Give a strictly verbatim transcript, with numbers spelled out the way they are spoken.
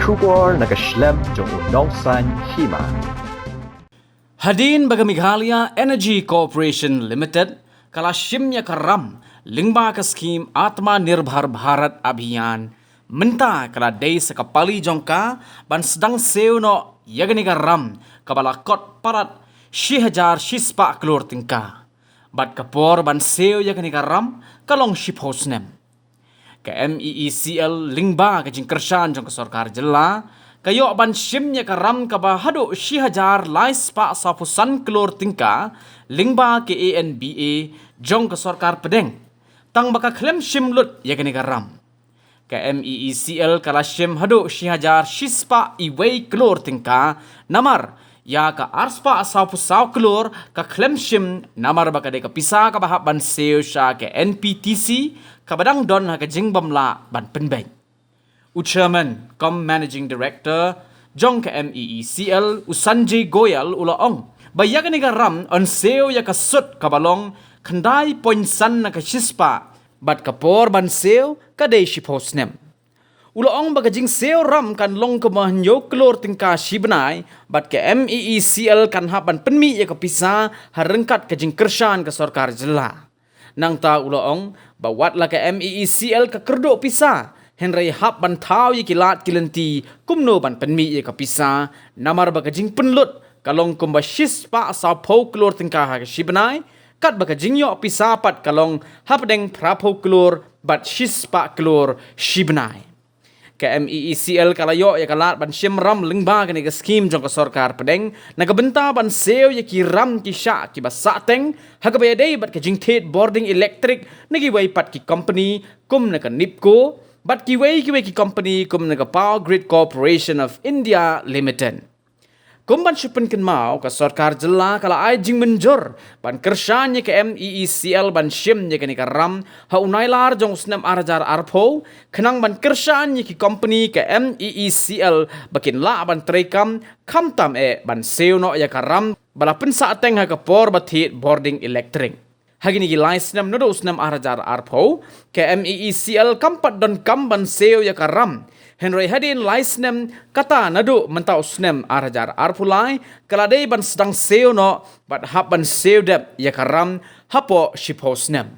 Khubor na ka shlem jong u nongsan hima. Hadien ba ka Meghalaya Energy Corporation Limited ka la shim ïa ka ram lyngba ka skhim Atmanirbhar Bharat Abhiyan, mynta ka la dei sa ka pali jong ka ban sdang siew noh ïa kane ka ram kaba la kot palat shi hajar shispah klur tyngka. Bad ka por ban siew ïa kane ka ram ka long shiphew snem. Ka M E E C L lyngba ka jingkyrshan jong ka sorkar jylla ka ïoh ban shim ïa ka ram kaba haduh shi hajar laispah sawphew san klur tyngka lyngba ka A N B A jong ka sorkar pdeng, tang ba ka khlem shim lut ïa kane ka ram. Ka M E E C L ka la shim haduh shi hajar shispah iwei klur tyngka, namar ïa ka arspah sawphew saw klur ka khlem shim, namar ba ka dei ka pisa kaba hap ban siew sha ka N P T C, kaba dang don ha ka jingbym lah ban pynbeit. U Chairman cum Managing Director jong ka M E E C L, u Sanjay Goyal, u la ong ba ïa kane ka ram yn siew ïa ka sut kaba long khyndai point san na ka shispah, bad ka por ban siew ka dei shiphew snem. U la ong ba ka jingsiew ram kan long kumba hynñiew klur tyngka shi bnai, bad ka M E E C L kan hap ban pynmih ïa ka pisa ha ryngkat ka jingkyrshan ka sorkar jylla. Nangta u la ong ba wat la ka M E E C L ka kyrduh pisa, hynrei hap ban thaw ïa ki lad ki lynti kumno ban pynmih ïa ka pisa, namar ba ka jingpynlut ka long kumba shispah sawphew klur tyngka ha ka shi bnai, katba ka jingïoh pisa pat ka long hapdeng phraphew klur bad shispah klur shi bnai. Ka M E E C L ka la ïoh ïa ka lad ban shim ram lyngba kane ka skhim jong ka sorkar pdeng na ka bynta ban siew ïa ki ram ki shah kiba sahteng ha kaba ïadei bad ka jingthied bording elektrik na kiwei pat ki kompani kum na ka NEEPCO bad kiwei kiwei ki kompani kum na ka Power Grid Corporation of India Limited. Kum ban shu pynkynmaw, ka sorkar jylla ka la ai jingmynjur ban kyrshan ïa ka M E E C L ban shim ïa kane ka ram ha u Nailar jong u snem ar hajar arphew, khnang ban kyrshan ïa ki kompani ka M E E C L ba kin lah ban treikam, khamtam eh ban siew noh ïa ka ram ba la pynsahteng ha ka por ba thied bording elektrik. Ha kine ki lai snem naduh u snem ar hajar arphew, ka M E E C L kam pat donkam ban siew ïa ka ram. Hynrei hadien lai snem, kata naduh mynta u snem ar hajar arphew lai, ka la dei ban sdang siew noh bad hap ban siew dep ïa ka ram hapoh shiphew snem.